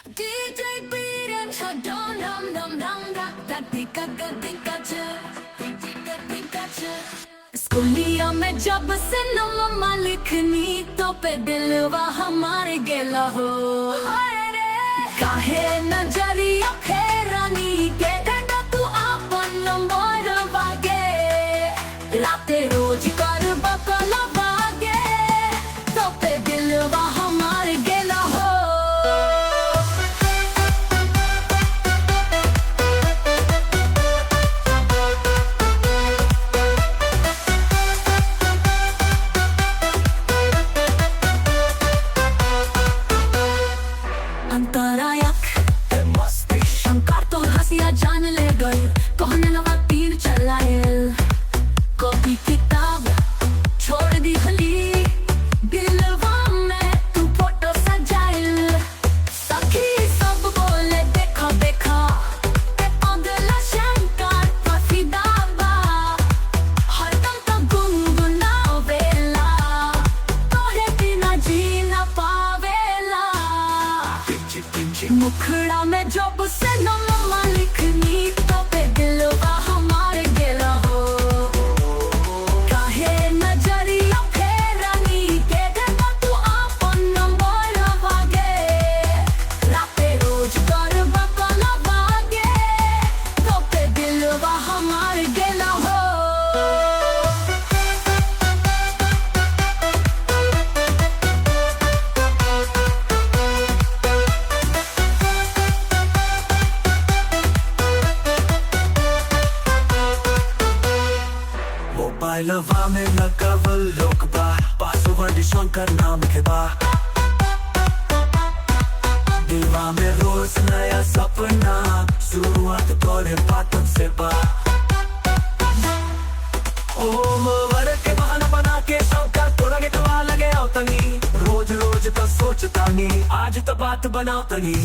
DJ Beat dum dum dum dum da da tika tika tika स्कूलिया में जब से नममा लिखनी तो पे दिलवा हमारे गेला हो। काहे नजरिया फेरानी के डंडा तू आपन नंबर वागे, राते रोज कर बकला बागे, तो पे दिलवा हमारे गेला हो। अंतरायक शंकर तो हसिया जान ले गए, कहने लगा तीर चलाए, कॉपी किताब छोड़ दी हली, दिलवा में तू फोटो सजाइल। सखी सब बोले देखा देखा ते अगला शंकर फसीदा बा, हरदम तो गुनगुनावेला, तोहे बिना जी ना पावेला। मुखड़ा में जब से नममा लिखनी तो पे दिलवा हमारे गेला हो। काहे नजरिया फेरानी के देता तू आपन नंबर वागे, राते रोज कर बकला बागे, तो पे दिलवा हमारे गेला हो। मोबाइलवा में लगावल लोग बा, पासवर्ड शंकर नाम के बा। दिलवा में रोज नया सपना, शुरुआत तोरे बातन से बा। ओम वर के बहाना बना के शंकर तोरा के टवा लगे आवतनी, रोज रोज तो सोचतानी आज तो बात बनावतनी।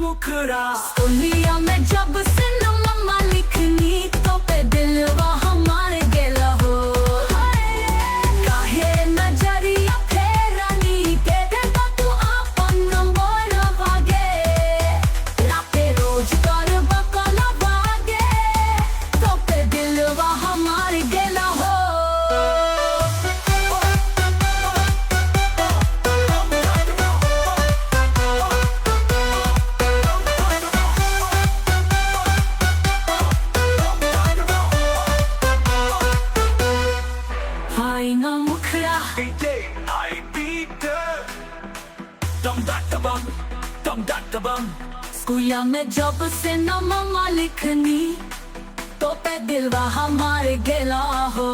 मुखरा स्कूलिया में जब से नममा लिखनी तो पे दिलवा हमारे गेला हो। काहे नजरिया फेरानी के देता तू आपन नंबर वागे, राते रोज कर बकला बागे, तो पे दिलवा हमारे गेला हो। हाय ना मुखड़ा DJ I Peter dum dat bum dum dat bum। स्कूलिया में जब से नममा लिखनी तो पे दिलवा हमारे गेला हो।